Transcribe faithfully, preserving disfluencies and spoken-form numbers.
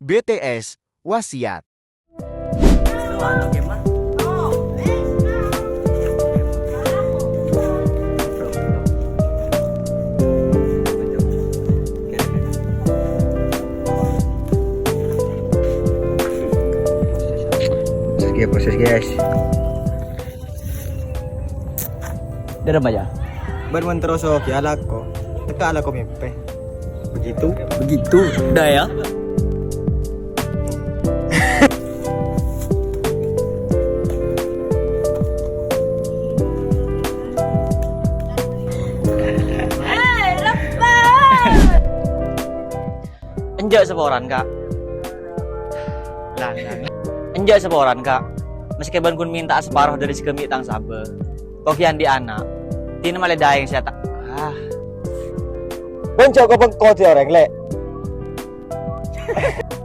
B T S, Wasiat. Proses, guys, proses, guys. Dârâmma, yâ? Bân mon terros ogi alako, tekka alako mèmpè. Begitu? Begitu. Dah, yâ. Enjâ' saporana, Ka'. Enjâ' saporana, Ka'. Maskè bân ghun mènta'a saparo dâri sè ghâmbi' tang sabâ. Ko' ghi' andi' ana'. Dinah malè dâèng sè ta-, ah. Bân jhâ' ko-bengko dâri orèng, Lè'.